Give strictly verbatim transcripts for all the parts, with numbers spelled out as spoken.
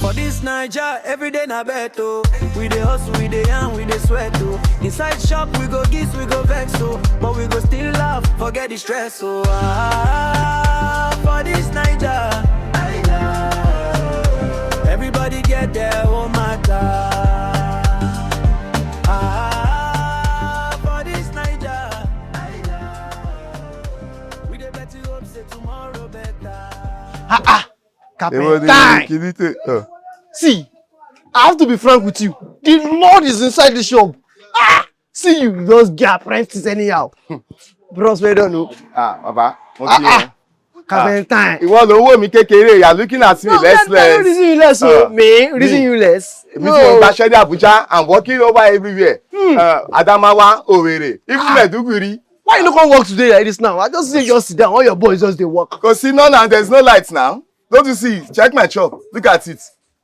For this Naija, every day na bet oh. We dey hustle, we dey yarn, we dey sweat oh. Inside shop, we go giz, we go vex oh. But we go still laugh, forget the stress oh. Ah, for this Naija, Naija. Everybody get their own matter. Ah, for this Naija, Naija. We dey bet you hope say tomorrow better. Ah ah. Carpentine. See, I have to be frank with you. The Lord is inside the shop. Ah, see you, you just get apprentice anyhow. Bros, well done o. Ah, bàbá, mo Ah kí ah. ẹ. Carpentine. Ìwọ ló wò mí kékeré, you are looking at me No, less no, no, less. reason you less o. Ah, Me, reason me. You less. Èmi tí mo No. Gbaṣẹ́ ní Abuja, I'm working over everywhere. Uh, Adamawa, Owerri, even Maiduguri. Why you no come work today like this now? I just say just sit down. All your boys just dey work. Kò sí iná now, there's no light now. Don't you see? Check my shop. Look at it.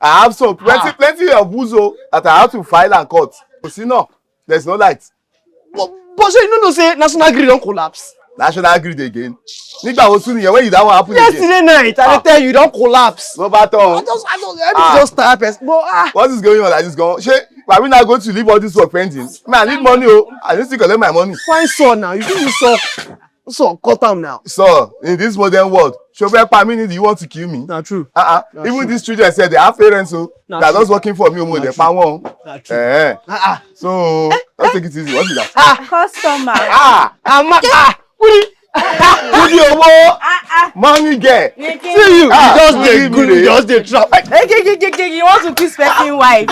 I have so plenty, Ah. Plenty of wood o that I have to file and cut. Kò sí iná. There's no light. But, but shey you no know say national grid don collapse? National grid again. Nígbà wo tún nìyẹn? When did that one happen again? Yesterday night, I dey tell you, e don collapse. Ló bá tán. I just, I just, I Ah. just tire person. But ah, What is going on like this gan? Ṣé are we now going to leave all this work pending? Man, I need money o. I need to collect my money. Find saw now. You fit use saw, saw cut am now. So, in this modern world, ṣé o fẹ́ pa mí ni, do you want to kill me? Na true. Uh-uh. Na Even true. These children sef, they have parents o. Na They are true. Just working for me o, mo dey pa wọ́n. Na true. Eh. Ah ah. So, let's take it easy. What is that? Ah, Customer. Ah! Ama ah, Kudi. Kudi owó! Ah ah. Money girl! See you. Ah, You just Kudi dey good. Kudi. You just dey trap. Hey, hey, hey, hey, hey, you want to kiss person wife?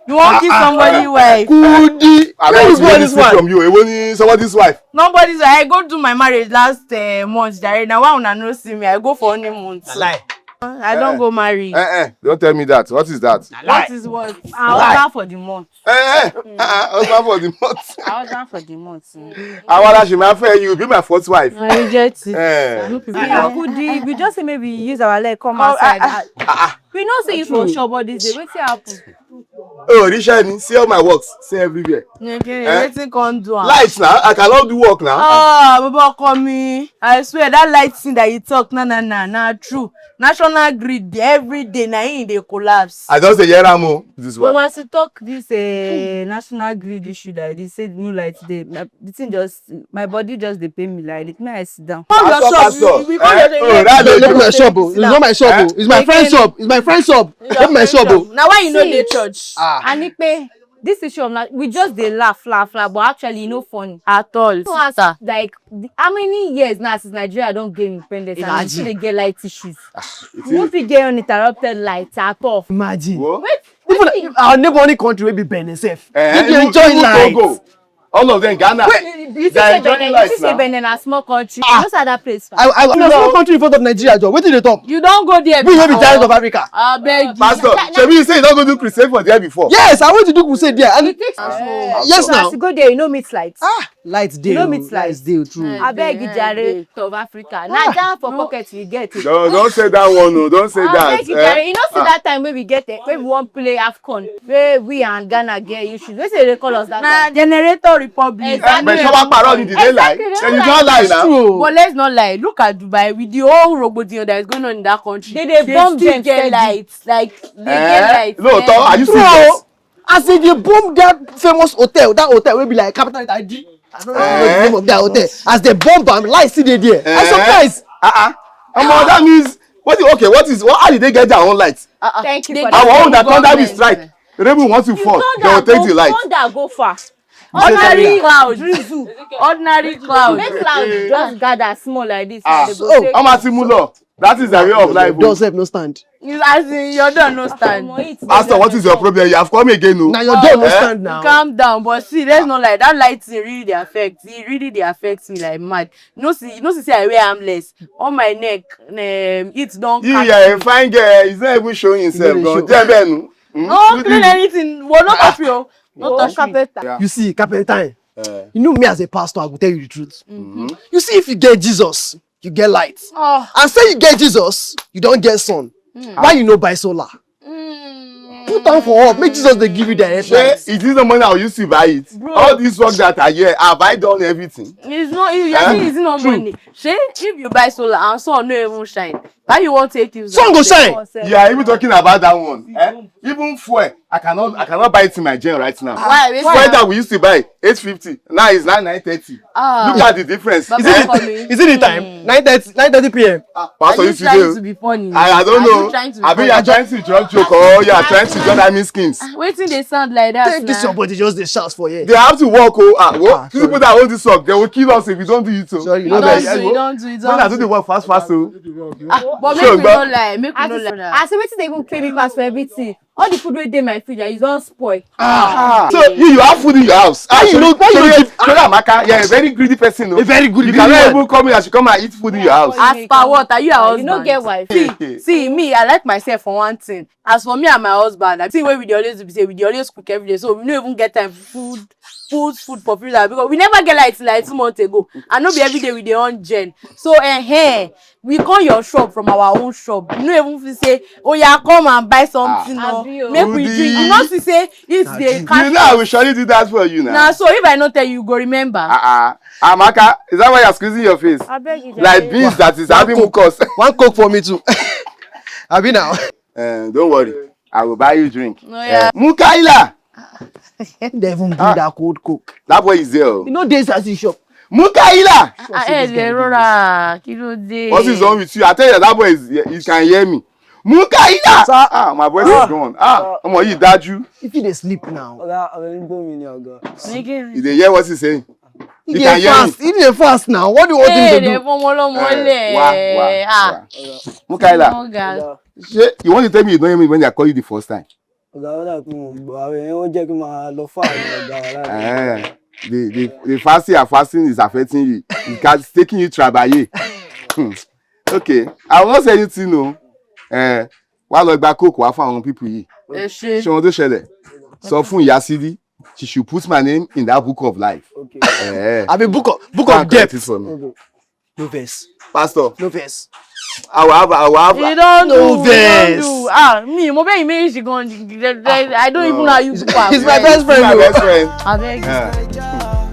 You want kiss somebody wife? Kudi. I Who don't is see this this one? From you. Èwo ni somebody's wife? Nobody's wife. I go do my marriage last uh, month, Jare. Now why una no see me? I go for honeymoon. Lie. I don't go marry. Eh, eh, don't tell me that. What is that? What is what? I order for the month. Eh, eh, uh-uh, husband for the month. I order for the month. Àwa la ṣì máa fẹ́, you be my first wife. I reject it. Eh. Kudi, we just say maybe we use our leg come outside. We no see you for shop all this day. Wetin happen? Oh, Richard, see all my works, see everywhere. Wetin come do am? Lights now, I cannot do work now. Ah, Baba Komi, I swear that light thing that you talk, na na na na true. National grid dey every day, na him dey collapse. I just dey hear am o. This But one. As you talk this uh, national grid issue that they say no light dey, my, the thing just, my body just dey pain me like this. May I sit down? Pastor, pastor. Eh, oh, that No, lady. no, my shop o. It's not my shop o. It's my friend's shop. It's my friend's shop. Not my shop o. Now why you no dey church? Ah. And Ipe, this issue of na, we just dey laugh, laugh, laugh, but actually e no funny at all. No ask, like, the, how many years now since Nigeria don gain independence and we still dey get light issues? We no fit get uninterrupted light at all. Imagine. Wo? Wait, Even wetin? Our neighboring country wey be Benin sef. Eh, They dey enjoy light. Togo. All of them, Ghana. Wait, you They are say enjoying Benin, life you say now. Benin na small country. Ah. You know say that place far. I, I, na small country in front of Nigeria, Joe. Wetin you dey talk? You don go there We wey be before? Giant of Africa. Abeg. Pastor, shebi you say you don go do crusade for there before? Yes, I went to do crusade there. And It takes time. Yes, So now. As you go there, you no meet light. Ah, light dey. You no Oh, meet light. Light dey oh, true. Abeg, Jare, of Africa. Na that for pocket we get it. Don't, don't say that one o. Don't say that. Abeg, Jare, you know say that time wey we get it, wey we wan play AFCON, wey we and Ghana get issues. Wetin dey call us that time? Na generator republic. Exactly. But ṣé wàá parọ́ ni, did they lie? Exactly, Then you they don't lie now. True. But let's not lie. Look at Dubai with the whole rògbòdìyàn that is going on in that country. They dey bomb them get steady. Light. Like, they get light. Lóòótọ́, are you True. Serious? As they dey bomb that famous hotel, that hotel wey be like capital letter D. I don't know the name of that hotel. As they bomb am, light still dey there. I surprise. Uh-uh. Omo, that means what? Okay, what is? What, how did they get their own light? Thank you for Our own that thunder will government. Strike. Rain want to fall. They will take the light. Thunder go far. Ordinary Cloud, drizzle. Ordinary cloud. Make cloud just gather small like this. Ah, And they go take Omo ti mú lọ. That is the way of life. Door sef no stand. As in, your door no stand. Pastor, what is your problem? You have come again, no? Na your door no Eh? Stand now. Calm down, but see, let's not lie. That light thing really dey affect. It really dey affect me like mad. You know, see, you know, see, say I wear armless on my neck. Um, it don't. You are a fine girl. He's not even showing himself. He no dey show. Jebenu. No clean anything. Well, no touch me. Oh. No touch me. You see, carpentine. Eh. You know me as a pastor, I go tell you the truth. Mhm. You see, if you get Jesus, you get light. Oh. And say you get Jesus, you don't get sun. Why you no buy solar? Mm. Put am for up. Make Jesus dey give you direct Shey, light. Is this the money I used to buy it? Bro. All this work that I hear, have I done everything? It's not you. Eh? I think it's not money. Shey, if you buy solar and sun no even shine, why you wan take use? Sun go shine. You are even talking about that one. Eh? Even fuel, I cannot, I cannot buy it in my gen right now. Why? Wait, Fuel that we used to buy eight fifty, now is now nine thirty. Ah. Look at the difference. Baba Eh? for me. Is it the time? Nine thirty, nine thirty p m. Are Pastor, you you see trying there. To be funny? I, I don't Are know. You trying to be Abi, you funny? Are trying to drop joke, or you are trying to drop I mean skins. Wetin dey sound like that? Take this Na? Your body just dey shout for here. They have to work. Oh, ah, what? Ah, People sorry. That own this work, they will kill us if we don't do it. So. Sorry, You no don't vex. do, you don't do, you When I do don't the do. Work fast, fast, so. Ah, but Sure, make we but- No lie, make we no lie. I say wetin dey even clean pass for everything. All the food wey dey my fridge, I use don spoil. Ah, so you, you have food in your house. Ah, Why you so no, why you no sorry, give? Sorry, Amaka, you're a very greedy person. No? A very good You greedy cannot man. Even come here. I should come and eat food in your house. As per what? Are you a You husband? No get wife. See, see, me, I like myself for one thing. As for me and my husband, the thing wey we dey always do be say we dey always cook every day, so we no even get time food, food, food for freezer because we never get light like two months ago. And no be every day we dey on gen. So eh, eh, we come your shop from our own shop. You no even feel say, oh yeah, come and buy something. Ah. No. Abi o. Make we Rudy. Drink. You know, see say it's the You know, I will surely do that for you now. Now, so if I no tell you, you go remember. Uh-uh. Amaka, is that why you're squeezing your face? Abeg you. Like beans that is having mucus. One coke for me too. Abi now. Eh, don't worry. I will buy you drink. No, yeah. Mukaila! They even bring Ah. That cold coke. That boy is there. Oh. You know days as you shop. Mukaila! Ah, eh, dey rora, kí ló dé? What is wrong with you? I tell you that boy is, he can hear me. Mukaila! Sir. Ah, my voice is gone. Ah, ọmọ yìí dájú. If you dey sleep now. Ọ̀gá, ọ̀rọ̀ ń gbọ́ mi ni ọ̀gá. Nigga. He dey hear what he's saying. You You dey can hear me. Fast. You dey fast now. What do you want Hey, him to dey do? fọmọ ọlọ́mọ Eh, lẹ̀. wá, wá, Ah, wá. Mukaila, ọ̀gá. ṣé you want to tell me you don't hear me when I call you the first time? Ọ̀gá, ó dà pé mo gbọ́ àwọn èèyàn ó jẹ́ kí n máa lọ fún àwọn ọ̀gá wa lára. Eh, the, the, the fasting and fasting is affecting you. It's taking you travailler. Hmm. Okay, I won't say anything, no. Eh, wá lọ gba coke wá fún àwọn people yìí. Ẹ ṣe. Ṣé wọn tó ṣẹlẹ̀? Sọ fún ìyá Sídí, she should put my name in that book of life. Okay. Eh, Abi book of book go of and correct debt. It for me. Okay. No vex. Pastor, No vex. I will have, I will have. You don't No do. vex. You don't do. Ah, me, mo bẹ́ẹ̀ méjì gan. I don't even know how you people are. He's my Friends. best friend. My Oh. Best friend. Abeg. Yeah.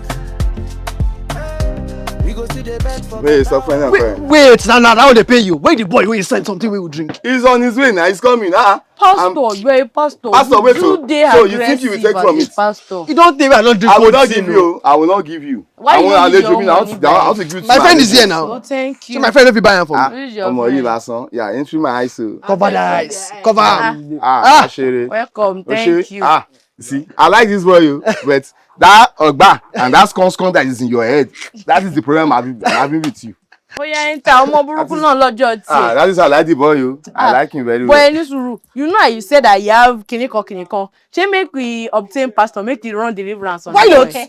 Wait, stop friend and Wait, friend. Wait, now now that one dey pay you. Where the boy wey you send something we will drink? He's on his way now. He's coming. Ah, Pastor, you are a pastor. Pastor, wait, You so- dey so you think you will aggressive take from as a it? Pastor. You don't tell me I don't drink I will one not thing, give no. You. I will not give you. Why I you want no to give leave your you now. Money I want to back? Give it to My friend is here agent. now. Oh, thank So you. My friend will be buying for Ah, me. Who's your ọmọ yìí friend? Lásán. Yeah, ain't through my eyes. So. Cover the eyes. Cover am. Ah, Ashiri. Welcome. Oshiri. Thank you. Ah, see, I like this boy, you, but that Ogba and that scon scon that is in your head, that is the problem I'm having, I'm having with you. Bóyá enter ọmọ burúkú náà lọ́jọ́ Ah, tiẹ̀. That is how I like the boy, you. I Ah, like him very But well. Ẹ ní sùúrù, you know how you said that you have kìnìkan kìnìkan. Ṣé make we obtain pastor, make he run deliverance on Why the not? Boy?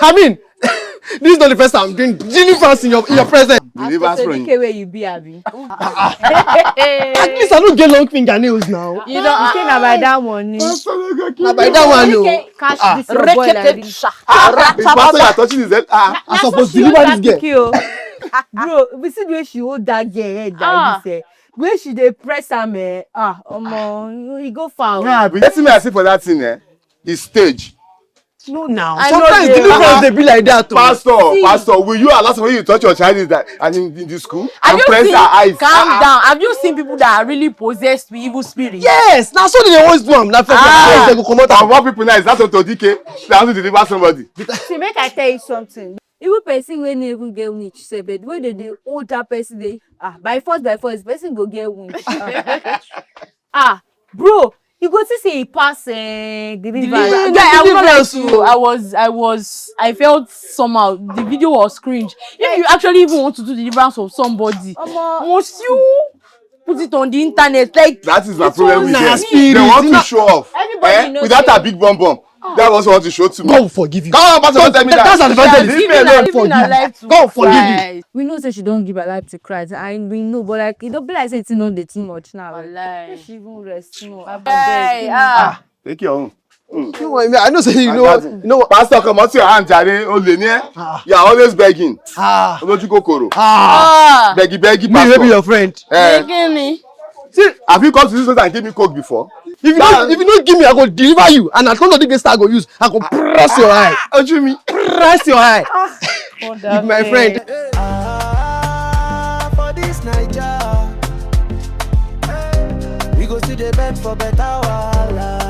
I mean, this is not the first time I'm doing deliverance in your in your presence. Deliverance from Pastor Dike wey you be abi. At least I don't get long fingernails now. You don't. You say na by that money. Na by that one o. Catch this your boy like this. Ah, the pastor you are touching his head. Ah, I suppose deliver this girl. Bro, we see the way she hold that girl head Ah. like this, eh. When she dey press am, eh, ah, omo, e go far. Oh. Nah, but the thing I see for that thing, eh, is stage. No, now. I know Sometimes they- deliverance dey be like that o. Pastor, See. Pastor, will you allow somebody to touch your child in that and in, in the school Have and you press seen? Her eyes? Calm Ah, down. Have you seen people that are really possessed with evil spirits? Yes, na so they dey always do am. Na for Ah. they go comot ah. am. Of all people now, is that Oto Dike? They have to deliver somebody. See, make I tell you something. Even person wey no even get winch sef, but when they dey hold that person, dey ah by force by force, person go get winch. Ah, bro, you go see say e pass eh, deliverance. Deliverance. Yeah, Guy, I will not lie deliverance to o. You. I was, I was, I felt somehow. The video was cringe. If you actually even want to do deliverance of somebody, Omo. Must you put it on the internet? Like That is my it problem was with na them. spirit, They want na- to show off Everybody eh? Know Without say- a big bum bum. That was what you show to me. God will forgive you. Come on, Pastor, don't tell me that. That's an advantage. Leave me alone. Living her life to God forgive you. Christ. We know say she don give her life to Christ, and we know, but like e don be like say e no dey too much now. Like, Wallahi. Make she even rest small. Hey, ah. Take your own. You know what I mean? I know say you know. Imagine. You know what? Pastor, come out your hand, jare. Ole ni, eh? Ah. You are always begging. Ah. Olójú kòkòrò. Ah. Ah. Beggy, beggy, Me wey be Pastor. Your friend. Eh, Begini. See, have you come to this place and give me coke before? If you don't, if you don't give me, I go deliver you. And as long as the star go use, I go press your eye. Ojú mi, press your eye. Wonder My friend. Ah, for this Naija, we go still dey beg for better wahala.